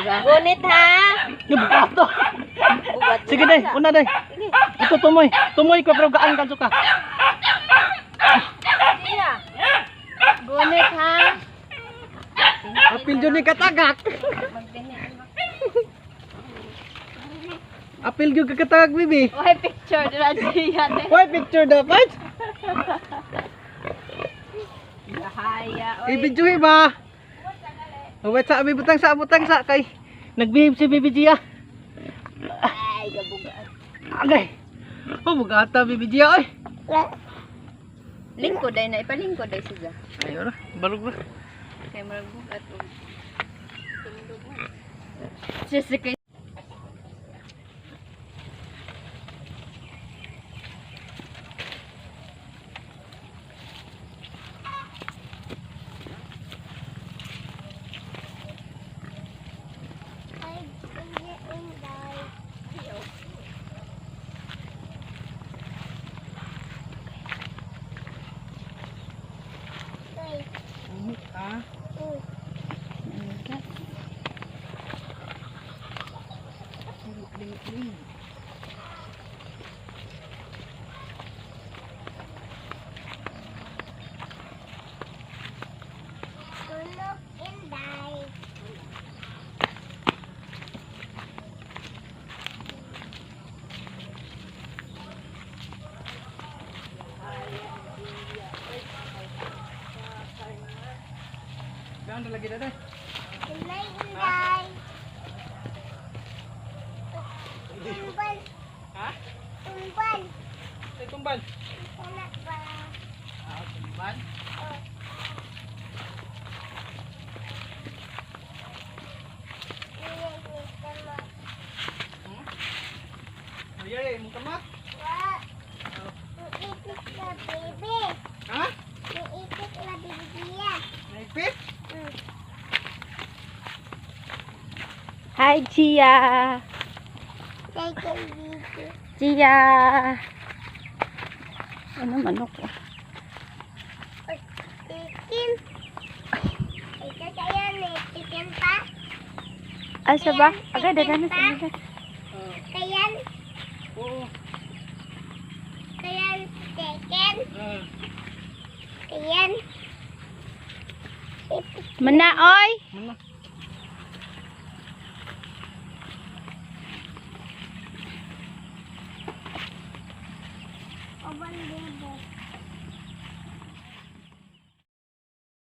Gunit ha. Bugato. Bugat. Sige day, una day. Ito tumoy. Tumoy ko pero gaan kan suka. Gia. Gunit ha. Apil jud ni katagak. Apil jud ka katagak, bibi. Why picture dira siya te. Why picture dapat? Bahaya oy. I-video ba? Wait sa abi butang sa butang sa kay nagbihim si Bibi Gia. Ay, gabugat. Agay. Oh, bugata Bibi Gia oy. Lingkod ay na ipalingkod ay siya. Ayo ra, balog ra. Kay murag bugat og tindog man. Siya sa kay Ah. Tulog inday. Gaan lagi daday. Inday, inday. Tumbal, Ha? tumbal. Ay tumbal. Anak ba? Ah, tumbal. Oh. Iyan, tama. Ay ay, mong kamat. Wa. Iipit na baby. Ha? Iipit na baby niya. Naipit? Hi Gia. Thank you, baby. Gia. Ano manok? Oh. Chicken. Ito tayo, may chicken pa. Asa ba? Agad agad na sa agad. Kayan, Oo. kayan, chicken. Ah, Kayan. Mana oy. mana.